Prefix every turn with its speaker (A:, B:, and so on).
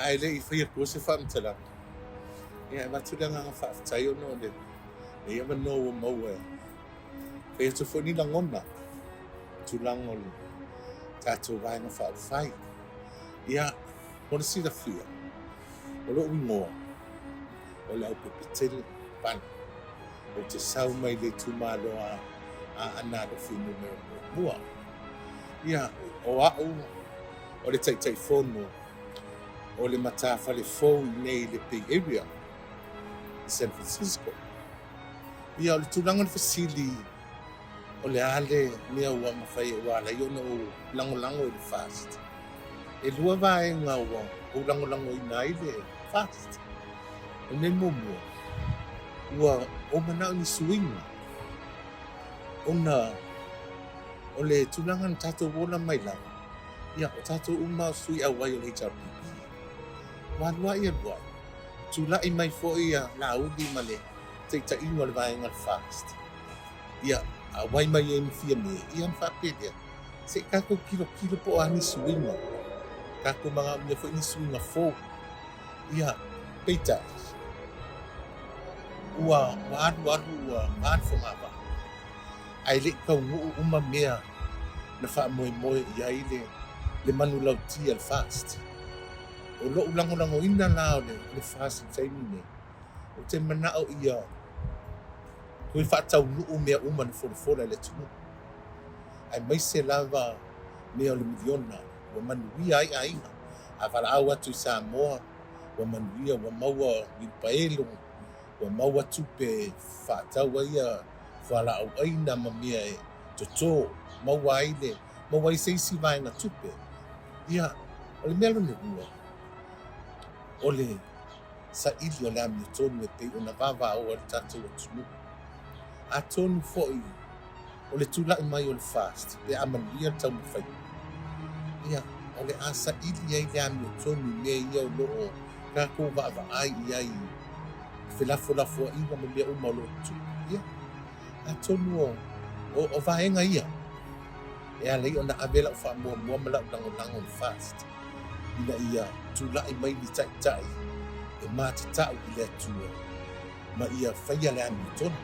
A: Ia, ae le i fai atua se faamatalaga, ia, e avatu le agaga faafetai ona o lenei avanoa ua maua e fai atu foi ni lagona i tulaga o le tatou Vaega Faaupufai. Ia, mo le silafia, o lou igoa o Leaupepetele Pale. Ou te sau mai le itumalo a Aana Alofi numera muamua. Ia, o au o le Taitaifono o le matafale fou i inei i le Bay Area i San Francisco. Ia, o le tulaga o le fesili o le a le mea ua mafai ua ala ai ona ou lagolago i le FAST. E lua vaega ua ou lagolagoina ai le FAST. O le mea muamua, ua ou manao i ni suiga ona o le tulaga na tatou ola mai lava, ia, o tatou uma o sui auai o le HRPP. Ua alu ai alu ai, tulai mai foi ia Laauli ma le taitaiga o le vaega o le FAST. Ia, auai mai ai ma Fiame, ia ona faapea lea, se i tatou tilotilo po o a ni suiga. Tatou manaomia foi ni suiga fou. Ia, peitai, ua alu alu ua va le fogavaa, ae le i taunuu uma mea na faamoemoe i ai le manulauti a le FAST. O lou lagolagoina la o le FAST i le taimi lenei, ou te manao ia toe faataunuu mea uma na folafola i le atunuu, aemaise lava mea o le miliona ua manuia ai aiga. A valaau atu i Samoa, ua manuia, ua maua uilipaelo, ua maua tupe e faatau ai fualaau aina ma mea e toto, maua ai le maua ai se isi vaega tupe. Ia, o le mea lona lua, o le saili o le amiotonu e pei ona vavaoa i le tatou atunuu. Atonu foi o le tulai mai o le FAST pe a manuia le taumafaiga, ia, o le a saili ai le amiotonu i mea ia o lo o tatou vaavaai i ai i felafolafoaiga ma mea uma o lo o tutupu. Ia, atonu o, o, o vaega ia e ala ai ona ave lau faamuamua ma lau lagolago i le FAST ina ia tulai mai ni taitai e matatau i le Atua ma ia faia le amiotonu.